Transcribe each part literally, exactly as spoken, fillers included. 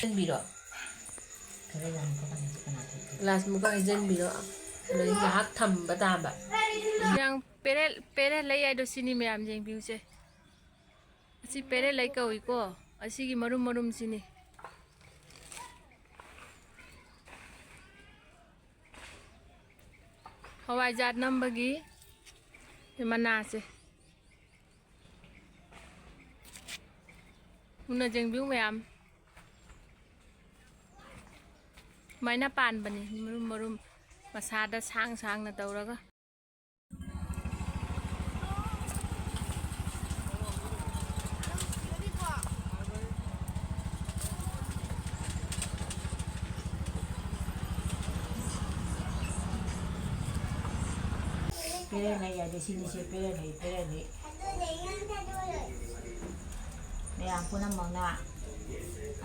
ꯍꯩꯖꯤꯟꯕꯤꯔꯣ꯫ ꯈꯔ ꯌꯥꯝ ꯀꯃꯥꯏꯅ ꯀꯅꯥ ꯊꯣꯛꯇꯣꯏ? ꯒ꯭ꯂꯥꯁ ꯃꯨꯛꯀ ꯍꯩꯖꯤꯟꯕꯤꯔꯣ꯫ ꯑꯗꯩ ꯉꯥꯏꯍꯥꯛ ꯊꯝꯕ ꯇꯥꯕ꯫ ꯌꯥꯝ ꯄꯦꯔꯦ, ꯄꯦꯔꯦ ꯂꯩ ꯍꯥꯏꯗꯣ ꯁꯤꯅꯤ ꯃꯌꯥꯝ ꯌꯦꯡꯕꯤꯌꯨꯁꯦ꯫ ꯑꯁꯤ ꯄꯦꯔꯦ ꯂꯩ ꯀꯧꯏꯀꯣ꯫ ꯑꯁꯤꯒꯤ ꯃꯔꯨꯝ ꯃꯔꯨꯝꯁꯤꯅꯤ꯫ ꯍꯋꯥꯏꯖꯥꯔ ꯅꯝꯕꯒꯤ ꯃꯅꯥꯁꯦ꯫ ꯃꯨꯟꯅ ꯌꯦꯡꯕꯤꯌꯨ ꯃꯌꯥꯝ꯫ ꯁꯨꯃꯥꯏꯅ ꯄꯥꯟꯕꯅꯤ ꯃꯔꯨꯝ ꯃꯔꯨꯝ ꯃꯁꯥꯗ ꯁꯥꯡ ꯁꯥꯡꯅ ꯇꯧꯔꯒ꯫ ꯄꯦꯔꯦ ꯂꯩ ꯍꯥꯏꯗꯤ ꯁꯤꯅꯤꯁꯦ, ꯄꯦꯔꯦ ꯂꯩ, ꯄꯦꯔꯦ ꯂꯩ꯫ ꯃꯌꯥꯝ ꯄꯨꯝꯅꯃꯛꯅ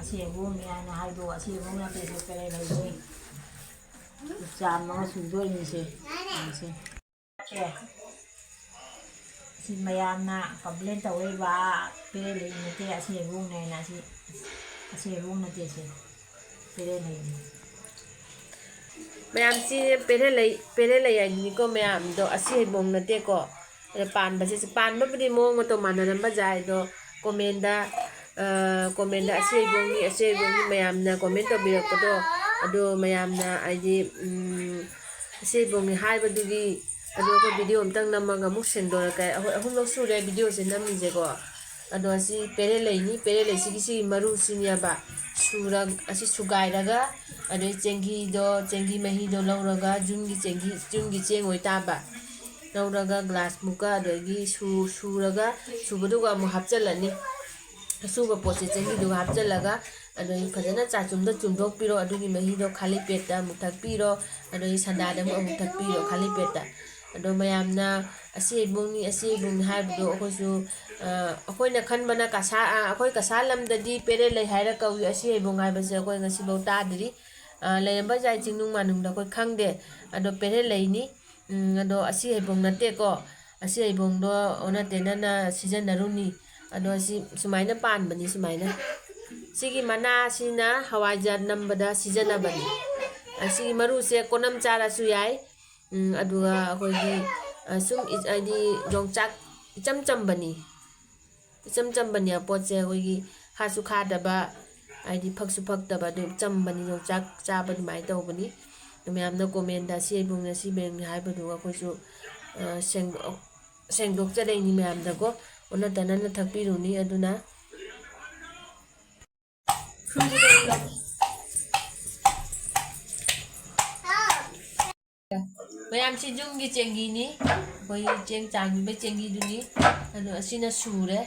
ꯑꯁꯤ ꯍꯩꯕꯣꯡꯅꯤ ꯍꯥꯏꯅ ꯍꯥꯏꯗꯣ, ꯑꯁꯤ ꯍꯩꯕꯣꯡ ꯅꯠꯇꯦ, ꯁꯤ ꯄꯦꯔꯦ ꯂꯩꯅꯤ꯫ ꯆꯥꯝꯃꯒ ꯁꯨꯗꯣꯏꯅꯤꯁꯦ꯫ ꯌꯦꯡꯁꯦ꯫ ꯁꯦ꯫ ꯁꯤ ꯃꯌꯥꯝꯅ complain ꯇꯧꯔꯛꯏꯕ, ꯄꯦꯔꯦ ꯂꯩ ꯅꯠꯇꯦ, ꯑꯁꯤ ꯍꯩꯕꯣꯡꯅꯦꯅ꯫ ꯑꯁꯤ, ꯑꯁꯤ ꯍꯩꯕꯣꯡ ꯅꯠꯇꯦ, ꯁꯤ ꯄꯦꯔꯦ ꯂꯩꯅꯤ꯫ ꯃꯌꯥꯝ ꯁꯤ ꯄꯦꯔꯦ ꯂꯩ, ꯄꯦꯔꯦ ꯂꯩ ꯍꯥꯏꯗꯨꯅꯤꯀꯣ ꯃꯌꯥꯝꯗꯣ, ꯑꯁꯤ ꯍꯩꯕꯣꯡ ꯅꯠꯇꯦꯀꯣ꯫ ꯑꯗꯣ ꯄꯥꯟꯕꯁꯦ, ꯄꯥꯟꯕꯕꯨꯗꯤ ꯃꯑꯣꯡ ꯃꯇꯧ ꯃꯥꯟꯅꯔꯝꯕ ꯌꯥꯏ, ꯑꯗꯣ comment ꯗ, ꯑ, comment ꯗ "ꯑꯁꯤ ꯍꯩꯕꯣꯡꯅꯤ, ꯑꯁꯤ ꯍꯩꯕꯣꯡꯅꯤ" ꯃꯌꯥꯝꯅ comment ꯇꯧꯕꯤꯔꯛꯄꯗꯣ, ꯑꯗꯣ ꯃꯌꯥꯝꯅ ꯍꯥꯏꯗꯤ, ꯎꯝ, "ꯑꯁꯤ ꯍꯩꯕꯣꯡꯅꯤ" ꯍꯥꯏꯕꯗꯨꯒꯤ, ꯑꯗꯣ ꯑꯩꯈꯣꯏ video ꯑꯝꯇꯪ ꯅꯝꯃꯒ ꯑꯃꯨꯛ ꯁꯦꯡꯗꯣꯔꯛꯀꯦ꯫ ꯑꯩꯈꯣꯏ ꯑꯍꯨꯝꯂꯛ ꯁꯨꯔꯦ video ꯁꯦ ꯅꯝꯃꯤꯁꯦꯀꯣ꯫ ꯑꯗꯣ ꯑꯁꯤ ꯄꯦꯔꯦ ꯂꯩꯅꯤ, ꯄꯦꯔꯦ ꯂꯩꯁꯤꯒꯤ ꯁꯤꯒꯤ ꯃꯔꯨꯁꯤꯅꯦꯕ꯫ ꯁꯨꯔ-, ꯑꯁꯤ ꯁꯨꯒꯥꯏꯔꯒ, ꯑꯗꯩ ꯆꯦꯡꯍꯤꯗꯣ, ꯆꯦꯡꯍꯤ ꯃꯍꯤꯗꯣ ꯂꯧꯔꯒ, ꯖꯨꯟꯒꯤ ꯆꯦꯡꯍꯤ, ꯖꯨꯟꯒꯤ ꯆꯦꯡ ꯑꯣꯏꯇꯥꯕ꯫ ꯂꯧꯔꯒ glass ꯃꯨꯛꯀ, ꯑꯗꯒꯤ ꯁꯨ-, ꯁꯨꯔꯒ, ꯁꯨꯕꯗꯨꯒ ꯑꯃꯨꯛ ꯍꯥꯞꯆꯤꯜꯂꯅꯤ꯫ ꯑꯁꯨꯕ ꯄꯣꯠꯁꯦ ꯆꯦꯡꯍꯤꯗꯨꯒ ꯍꯥꯞꯆꯤꯜꯂꯒ, ꯑꯗꯒꯤ ꯐꯖꯅ ꯆꯥꯆꯨꯝꯗ ꯆꯨꯝꯊꯣꯛꯄꯤꯔꯣ꯫ ꯑꯗꯨꯒꯤ ꯃꯍꯤꯗꯣ ꯈꯥꯂꯤ ꯄꯦꯠꯇ ꯑꯃꯨꯛ ꯊꯛꯄꯤꯔꯣ, ꯑꯗꯒꯤ ꯁꯟꯗꯥꯗ ꯑꯃꯨꯛ, ꯑꯃꯨꯛ ꯊꯛꯄꯤꯔꯣ ꯈꯥꯂꯤ ꯄꯦꯠꯇ꯫ ꯑꯗꯣ ꯃꯌꯥꯝꯅ "ꯑꯁꯤ ꯍꯩꯕꯣꯡꯅꯤ, ꯑꯁꯤ ꯍꯩꯕꯣꯡꯅꯤ" ꯍꯥꯏꯕꯗꯣ ꯑꯩꯈꯣꯏꯁꯨ, ꯑ, ꯑꯩꯈꯣꯏꯅ ꯈꯟꯕꯅ ꯀꯁꯥ-, ꯑ, ꯑꯩꯈꯣꯏ ꯀꯁꯥꯔ ꯂꯝꯗꯗꯤ ꯄꯦꯔꯦ ꯂꯩ ꯍꯥꯏꯔ ꯀꯧꯏ, ꯑꯁꯤ ꯍꯩꯕꯣꯡ ꯍꯥꯏꯕꯁꯦ ꯑꯩꯈꯣꯏ ꯉꯁꯤꯐꯥꯎ ꯇꯥꯗ꯭ꯔꯤ꯫ ꯑ, ꯂꯩꯔꯝꯕ ꯌꯥꯏ, ꯆꯤꯡꯅꯨꯡ ꯃꯥꯅꯨꯡꯗ ꯑꯩꯈꯣꯏ ꯈꯪꯗꯦ꯫ ꯑꯗꯣ ꯄꯦꯔꯦ ꯂꯩꯅꯤ꯫ ꯎꯝ, ꯑꯗꯣ ꯑꯁꯤ ꯍꯩꯕꯣꯡ ꯅꯠꯇꯦꯀꯣ꯫ ꯑꯁꯤ ꯍꯩꯕꯣꯡꯗꯣ ꯑꯣꯟꯅ ꯇꯩꯅꯅ ꯁꯤꯖꯤꯟꯅꯔꯨꯅꯤ꯫ ꯑꯗꯣ ꯁꯤ ꯁꯨꯃꯥꯏꯅ ꯄꯥꯟꯕꯅꯤ꯫ ꯁꯨꯃꯥꯏꯅ ꯁꯤꯒꯤ ꯃꯅꯥꯁꯤꯅ ꯍꯋꯥꯏꯖꯥꯔ ꯅꯝꯕꯗ ꯁꯤꯖꯤꯟꯅꯕꯅꯤ꯫ ꯑꯁꯤꯒꯤ ꯃꯔꯨꯁꯦ ꯀꯣꯅꯝ ꯆꯥꯔꯁꯨ ꯌꯥꯏ꯫ ꯎꯝ, ꯑꯗꯨꯒ ꯑꯩꯈꯣꯏꯒꯤ, ꯑ, ꯁꯨꯝ ꯏ-, ꯍꯥꯏꯗꯤ ꯌꯣꯡꯆꯥꯛ ꯏꯆꯝ ꯆꯝꯕꯅꯤ꯫ ꯏꯆꯝ ꯆꯝꯕꯅꯦ ꯄꯣꯠꯁꯦ, ꯑꯩꯈꯣꯏꯒꯤ ꯈꯥꯁꯨ ꯈꯥꯗꯕ, ꯍꯥꯏꯗꯤ ꯐꯛꯁꯨ ꯐꯛꯇꯕ, ꯑꯗꯨ ꯆꯝꯕꯅꯤ, ꯌꯣꯡꯆꯥꯛ ꯆꯥꯕ ꯑꯗꯨꯃꯥꯏꯅ ꯇꯧꯕꯅꯤ꯫ ꯃꯌꯥꯝꯅ comment ꯁꯤ ꯏꯕꯨꯡꯅ ꯁꯤ ꯕꯦꯡꯅꯤ ꯍꯥꯏꯕꯗꯨꯒ ꯑꯩꯈꯣꯏꯁꯨ, ꯑ, ꯁꯦꯡꯗꯣꯛ-, ꯁꯦꯡꯗꯣꯛꯆꯔꯛꯏꯅꯤ ꯃꯌꯥꯝꯗꯀꯣ, ꯑꯣꯟꯅ ꯇꯩꯅꯅ ꯊꯛꯄꯤꯔꯨꯅꯤ꯫ ꯑꯗꯨꯅ ꯃꯌꯥꯝꯁꯤ ꯌꯨꯝꯒꯤ ꯆꯦꯡꯍꯤꯅꯤ, ꯑꯩꯈꯣꯏ ꯆꯦꯡ ꯆꯥꯡꯕꯤꯕ ꯆꯦꯡꯍꯤꯗꯨꯅꯤ꯫ ꯑꯗꯣ ꯑꯁꯤꯅ ꯁꯨꯔꯦ꯫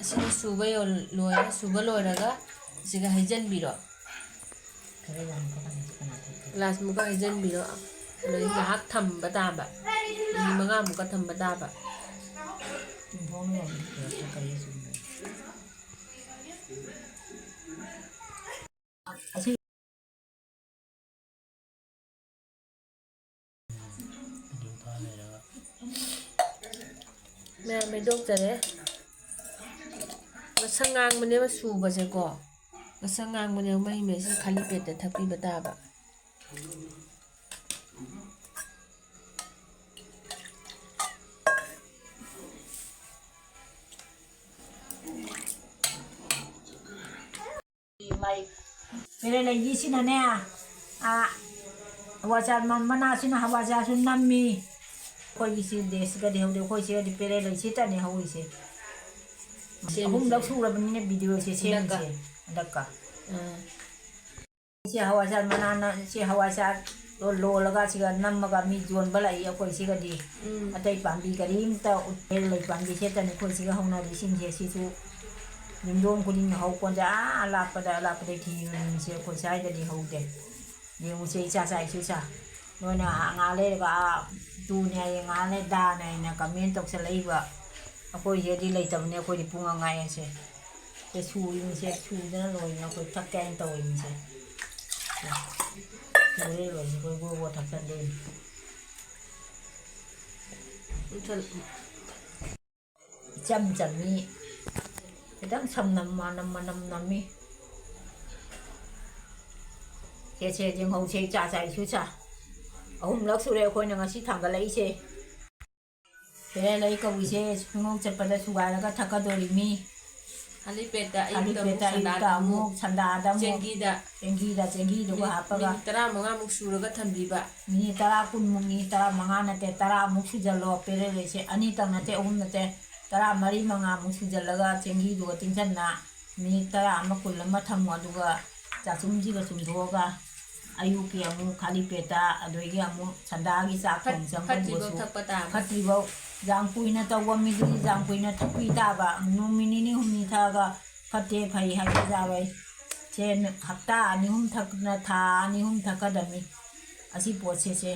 ꯑꯁꯤꯅ ꯁꯨꯕ ꯌꯣꯜ-, ꯂꯣꯏꯔꯦ꯫ ꯁꯨꯕ ꯂꯣꯏꯔꯒ ꯑꯁꯤꯒ ꯍꯩꯖꯤꯟꯕꯤꯔꯣ꯫ ꯈꯔ ꯌꯥꯝ ꯀꯅꯥ ꯊꯛꯀꯦ? ꯒ꯭ꯂꯥꯁ ꯃꯨꯛꯀ ꯍꯩꯖꯤꯟꯕꯤꯔꯣ꯫ ꯑꯗꯩ ꯉꯥꯏꯍꯥꯛ ꯊꯝꯕ ꯇꯥꯕ, ꯃꯤꯅꯤꯠ ꯃꯉꯥꯃꯨꯛꯀ ꯊꯝꯕ ꯇꯥꯕ꯫ ꯇꯤꯡꯊꯣꯛꯅ ꯌꯥꯝ ꯄꯨꯔꯛꯄ ꯀꯔꯤ ꯁꯨꯝꯕ? ꯑꯁꯤ ꯃꯌꯥꯝ ꯍꯩꯗꯣꯛꯆꯔꯦ꯫ ꯉꯁꯪ ꯉꯥꯡꯕꯅꯦꯕ ꯁꯨꯕꯁꯦꯀꯣ꯫ ꯉꯁꯪ ꯉꯥꯡꯕꯅꯦꯕ, ꯃꯍꯤ ꯃꯩꯁꯤ ꯈꯥꯂꯤ ꯄꯦꯠꯇ ꯊꯛꯄꯤꯕ ꯇꯥꯕ꯫ ꯃꯥꯏ ꯄꯦꯔꯦ ꯂꯩꯒꯤꯁꯤꯅꯅꯦ, ꯑꯥ, ꯍꯋꯥꯏꯖꯥꯔ ꯃ-, ꯃꯅꯥꯁꯤꯅ ꯍꯋꯥꯏꯖꯥꯔꯁꯨ ꯅꯝꯃꯤ꯫ ꯑꯩꯈꯣꯏꯒꯤ ꯁꯤ ꯗꯦꯁꯤꯒꯗꯤ ꯍꯧꯗꯦ, ꯑꯩꯈꯣꯏ ꯁꯤꯒꯗꯤ ꯄꯦꯔꯦ ꯂꯩꯁꯤꯇꯅꯤ ꯍꯧꯔꯤꯁꯦ꯫ ꯁꯦꯝꯃꯤꯁꯦ꯫ ꯑꯍꯨꯝꯂꯛ ꯁꯨꯔꯕꯅꯤꯅꯦ video ꯁꯦ ꯍꯟꯗꯛꯀ꯫ ꯁꯦꯝꯃꯤꯁꯦ, ꯍꯟꯗꯛꯀ꯫ ꯑꯥ꯫ ꯁꯤ ꯍꯋꯥꯏꯖꯥꯔ ꯃꯅꯥꯅ, ꯁꯤ ꯍꯋꯥꯏꯖꯥꯔꯗꯣ ꯂꯣꯜꯂꯒ ꯁꯤꯒ ꯅꯝꯃꯒ ꯃꯤ ꯌꯣꯟꯕ ꯂꯥꯛꯏ ꯑꯩꯈꯣꯏ ꯁꯤꯒꯗꯤ꯫ ꯎꯝ꯫ ꯑꯇꯩ ꯄꯥꯝꯕꯤ ꯀꯔꯤꯝꯇ ꯎꯠꯇꯦ, ꯂꯩ ꯄꯥꯝꯕꯤ ꯁꯦꯠꯇꯅꯤ ꯑꯩꯈꯣꯏ ꯁꯤꯒ ꯍꯧꯅꯔꯤꯁꯤꯡꯁꯦ꯫ ꯁꯤꯁꯨ ꯌꯨꯝꯊꯣꯡ ꯈꯨꯗꯤꯡ ꯍꯧ ꯄꯣꯟꯖ-, ꯑꯥ ꯂꯥꯞꯄꯗ, ꯂꯥꯞꯄꯗ ꯊꯤꯕꯅꯤ ꯁꯤ ꯑꯩꯈꯣꯏ ꯁ꯭ꯋꯥꯏꯗꯗꯤ ꯍꯧꯗꯦ꯫ ꯌꯦꯡꯉꯨꯁꯦ, ꯏꯆꯥ ꯆꯥ ꯏꯁꯨ ꯆꯥ꯫ ꯅꯣꯏꯅ ꯉꯥꯏꯍꯥꯛ ꯂꯩꯔꯒ ꯑꯥ ꯇꯨꯅꯦ ꯍꯥꯏꯌꯦ, ꯉꯥꯏꯍꯥꯛ ꯂꯩ ꯗꯥꯅꯦ ꯍꯥꯏꯅ comment ꯇꯧꯁꯜꯂꯛꯏꯕ꯫ ꯑꯩꯈꯣꯏꯁꯤꯗꯗꯤ ꯂꯩꯇꯕꯅꯦ, ꯑꯩꯈꯣꯏꯗꯤ ꯄꯨꯡ ꯉꯥꯡ ꯉꯥꯏ ꯍꯥꯏꯁꯦ꯫ ꯁꯦ ꯁꯨꯔꯤꯅꯤꯁꯦ, ꯁꯨꯗꯅ ꯂꯣꯏꯅ ꯑꯩꯈꯣꯏ ꯊꯛꯀꯦ ꯍꯥꯏꯅ ꯇꯧꯔꯤꯅꯤꯁꯦ꯫ ꯁꯨꯔꯦ ꯂꯣꯏꯔꯦ, ꯑꯩꯈꯣꯏ ꯒ꯭ꯔꯣ ꯒ꯭ꯔꯣ ꯊꯛꯆꯟꯗꯣꯏꯅꯤ꯫ ꯃꯨꯊꯠ-, ꯏꯆꯝ ꯆꯝꯃꯤ꯫ ꯈꯤꯇꯪ ꯁꯝꯅꯝ ꯃꯅꯝ ꯃꯅꯝ ꯅꯝꯃꯤ꯫ ꯁꯦ, ꯁꯦ, ꯌꯦꯡꯍꯧꯁꯦ, ꯏꯆꯥ ꯆꯥꯏꯁꯨ ꯆꯥ꯫ ꯑꯍꯨꯝꯂꯛ ꯁꯨꯔꯦ ꯑꯩꯈꯣꯏꯅ ꯉꯁꯤ ꯊꯥꯡꯒꯠꯂꯛꯏꯁꯦ꯫ ꯁꯦ, ꯂꯩ ꯀꯧꯏꯁꯦ, ꯈꯨꯡꯉꯧ ꯆꯠꯄꯗ ꯁꯨꯒꯥꯏꯔꯒ ꯊꯛꯀꯗꯣꯔꯤꯃꯤ꯫ ꯈꯥꯂꯤꯄꯦꯠꯇ ꯑꯌꯨꯛꯇ ꯑꯃꯨꯛ, ꯈꯥꯂꯤꯄꯦꯠꯇ ꯑꯌꯨꯛꯇ ꯁꯟꯗꯥꯗ ꯑꯃꯨꯛ, ꯑꯃꯨꯛ, ꯆꯦꯡꯀꯤꯗ꯫ ꯆꯦꯡꯀꯤꯗ, ꯆꯦꯡꯀꯤꯗꯨꯒ ꯃꯤꯅꯤꯠ, ꯍꯥꯞꯄꯒ꯫ ꯃꯤꯅꯤꯠ ꯇꯔꯥꯃꯉꯥꯃꯨꯛ ꯁꯨꯔꯒ ꯊꯝꯕꯤꯕ꯫ ꯃꯤꯅꯤꯠ ꯇꯔꯥ, ꯀꯨꯟꯃꯨꯛ, ꯃꯤꯅꯤꯠ ꯇꯔꯥꯃꯉꯥ ꯅꯠꯇꯦ, ꯇꯔꯥꯃꯨꯛ ꯁꯨꯖꯜꯂꯣ꯫ ꯄꯦꯔꯦꯂꯦꯁꯦ ꯑꯅꯤꯇꯪ ꯅꯠꯇꯦ, ꯑꯍꯨꯝ ꯅꯠꯇꯦ, ꯇꯔꯥꯃꯔꯤ, ꯃꯉꯥꯃꯨꯛ ꯁꯨꯖꯜꯂꯒ ꯆꯦꯡꯍꯤꯗꯨꯒ ꯇꯤꯡꯁꯟꯅ ꯃꯤꯅꯤꯠ ꯇꯔꯥ ꯑꯃ, ꯀꯨꯟ ꯑꯃ ꯊꯝꯃꯣ꯫ ꯑꯗꯨꯒ ꯆꯥꯛꯆꯨꯝꯁꯤꯒ ꯆꯨꯝꯊꯣꯛꯑꯒ ꯑꯌꯨꯛꯀꯤ ꯑꯃꯨꯛ ꯈꯥꯂꯤ ꯄꯦꯠꯇ, ꯑꯗꯒꯤ ꯑꯃꯨꯛ ꯁꯟꯗꯥꯒꯤ ꯆꯥꯛ ꯐꯠ-, ꯊꯣꯡ ꯐꯠꯇ꯭ꯔꯤꯕꯧ ꯆꯪꯕꯗꯨꯒꯁꯨ ꯊꯛꯄ ꯇꯥꯕ꯫ ꯐꯠꯇ꯭ꯔꯤꯕꯧ, ꯌꯥꯝ ꯀꯨꯏꯅ ꯇꯧꯕ ꯃꯤꯗꯨꯗꯤ ꯌꯥꯝ ꯀꯨꯏꯅ ꯊꯛꯄꯤ ꯇꯥꯕ꯫ ꯅꯨꯃꯤꯠ ꯅꯤꯅꯤ ꯍꯨꯝꯅꯤ ꯊꯛꯑꯒ ꯐꯠꯇꯦ ꯐꯩ ꯍꯥꯏꯕ ꯌꯥꯔꯣꯏ꯫ ꯁꯦ ꯍꯞꯇꯥ ꯑꯅꯤ ꯑꯍꯨꯝ ꯊꯛꯅ ꯊꯥ ꯑꯅꯤ ꯑꯍꯨꯝ ꯊꯛꯀꯗꯕꯅꯤ꯫ ꯑꯁꯤ ꯄꯣꯠꯁꯦ, ꯁꯦ